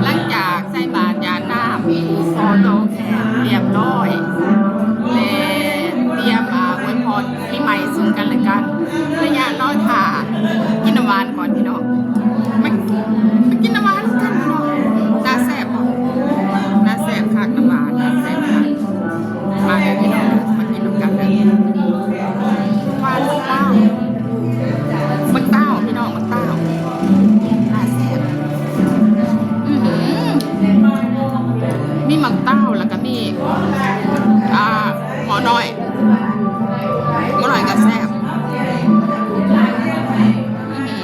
ຫຼັງຈາກໃສ່ບາດຢາດນ້ຳ ຂໍຕໍ່ແຂກຮຽບຮ້ອຍ ແລະ ຕຽມ ອາ ອວຍພອນປີໃໝ່ເຊິ່ງກັນແລະກັນ ໄລຍະລໍຖ້າ ກິນນ້ຳຫວານກ່ອນພີ່ນ້ອງ ມາ ມາກິນນ້ຳຫວານນຳກັນພີ່ນ້ອງ ຕາແຊບບໍ່ ຕາແຊບຄັກ ນ້ຳຫວານຕາແຊບຄັກ. ມາເດີພີ່ນ້ອງ ມາກິນນຳກັນເດີ ຫວານເຕົ້າ ໝາກເຕົ້າພີ່ນ້ອງ ໝາກເຕົ້າ ໜ້າແຊບ ອືຫື ມີໝາກເຕົ້າ ແລ້ວກະມີ ອ່າ ໝໍນ້ອຍ ໝໍນ້ອຍກະແຊບ ອືຫື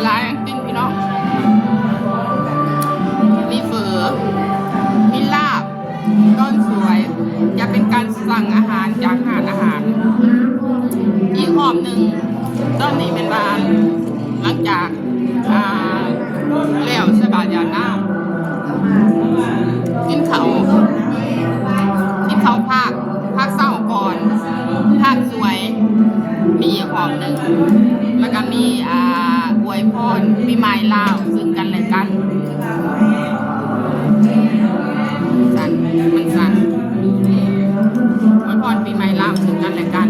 ຫຼາຍ ກິນພີ່ນ້ອງ ມີເຝີ ມີລາບ ຕອນສວຍ ຈະເປັນການສັ່ງອາຫານຈາກຮ້ານອາຫານອີກຮອບໜຶ່ງ. ຕອນນີ້ແມ່ນວ່າຫຼັງຈາກ ອ່າ ແລ້ວໃສ່ບາດຢາດນ້ຳ ກິນເຂົ້າ ກິນເຂົ້າພາກ ພາກເຊົ້າກ່ອນ ພາກສວຍ ມີອີກຮອບໜຶ່ງ ແລ້ວກະມີ ອ່າ ອວຍພອນປີໃໝ່ລາວເຊິ່ງກັນແລະກັນ ມັນສັ່ນ ມັນສັ່ນ ອວຍພອນປີໃໝ່ລາວເຊິ່ງກັນແລະກັນ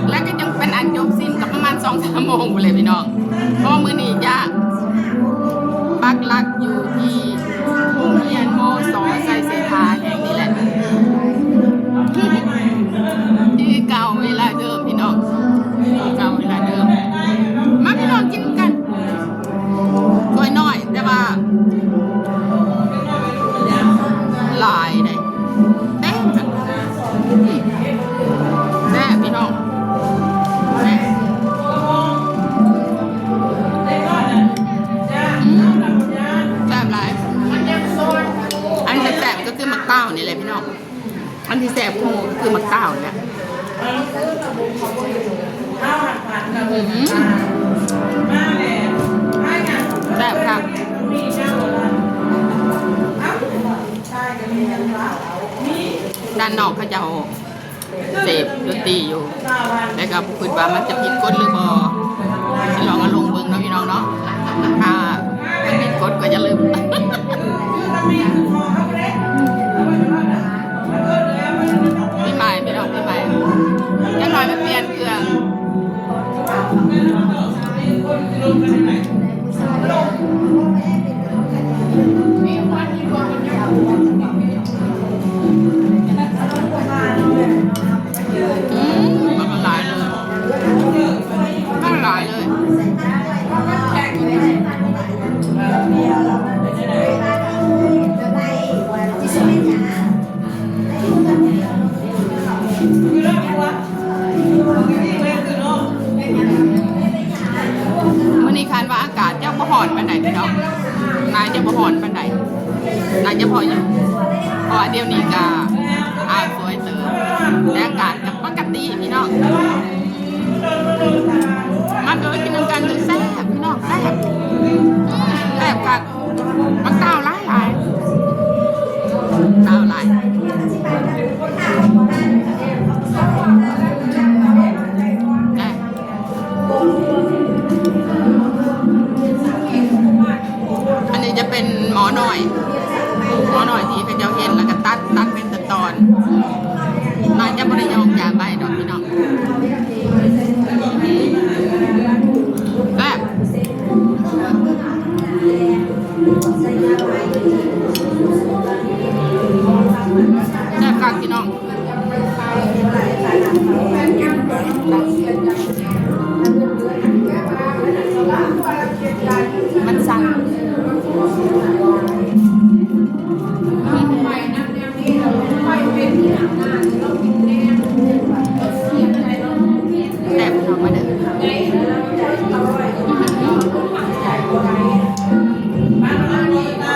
ແລະກະຈຶ່ງເປັນອັນຈົບສິ້ນ ກະປະມານສອງສາມໂມງພຸ້ນແຫຼະພີ່ນ້ອງ ເພາະມື້ນີ້ຈະປັກຫຼັກຢູ່ທີ່ໂຮງຮຽນ ມສ ໄຊເສດຖາແຫ່ງນີ້ແຫຼະ ຄືເກົ່າເວລາເດີມພີ່ນ້ອງ ຄືເກົ່າເວລາເດີມ ມາພີ່ນ້ອງກິນນຳກັນ. ຖ້ວຍນ້ອຍແຕ່ວ່າຫຼາຍເດ້ ເຕັມ ແຊບພີ່ນ້ອງ ແຊບ ອືມ ແຊບຫຼາຍ ອັນແຊບໆ ກະຄືໝາກເຕົ້ານີ້ແຫຼະພີ່ນ້ອງ. ອັນທີ່ແຊບຄືໝາກເຕົ້ານີ້ແຫຼະ ອືມ ແຊບຄັກ ດ້ານນອກເຂົາເຈົ້າເສບດົນຕີຢູ່ ແຕ່ກະບໍ່ຄິດວ່າມັນຈະຜິດກົດຫຼືບໍ່ ຊິລອງເອົາລົງເບິ່ງເນາະພີ່ນ້ອງເນາະ ຖ້າມັນຜິດກົດກະຢ່າລືມ. ປີໃໝ່ພີ່ນ້ອງ ປີໃໝ່ ຈັກໜ້ອຍມາປ່ຽນເຄື່ອງ ອືມ ມັນຫຼາຍເລີຍ ມັນຫຼາຍເລີຍ. ມື້ນີ້ຄາດວ່າອາກາດຈະບໍ່ຮ້ອນປານໃດພີ່ນ້ອງ ໜ້າຈະບໍ່ຮ້ອນປານໃດ ໜ້າຈະພໍຢູ່ ເພາະວ່າດຽວນີ້ກະອາບສວຍເຕີບ ແຕ່ອາກາດກະປົກກະຕິພີ່ນ້ອງ. ມາເດີ ກິນນຳກັນເດີ ແຊບພີ່ນ້ອງ ແຊບ ແຊບຄັກ ໝາກເຕົ້າຫຼາຍໆ ເຕົ້າຫຼາຍ ແຊບ. ອັນນີ້ຈະເປັນໝໍນ້ອຍ ໝໍນ້ອຍທີ່ເຂົາເຈົ້າເຮັດ ແລ້ວກະຕັດ ຕັດເປັນຕອນໆ ໜ້າຈະບໍ່ໄດ້ຫຍອກຢາໃບດອກພີ່ນ້ອງ ແຊບ ແຊບຄັກພີ່ນ້ອງ. ມັນສັ່ນ ແຊບເນາະ ມາເດີ ມາເດີ.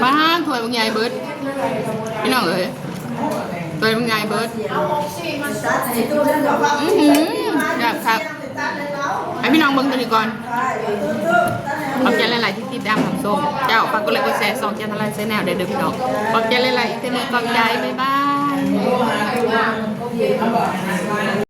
ປາດ ຖ້ວຍບັກໃຫຍ່ເບິດ ພີ່ນ້ອງເອີຍ ຖ້ວຍບັກໃຫຍ່ເບິດ. ອືຫື ແຊບຄັກ. ໃຫ້ພີ່ນ້ອງເບິ່ງຕົວນີ້ກ່ອນ. ຂອບໃຈຫຼາຍໆທີ່ຕິດຕາມຮັບຊົມ. ເຈົ້າ ຝາກກົດໄລກົດແຊຊ່ອງ Gentle Life Channel ໄດ້ເດີພີ່ນ້ອງ. ຂອບໃຈຫຼາຍໆອີກເທື່ອໜຶ່ງ. ຂອບໃຈ. ບາຍບາຍ.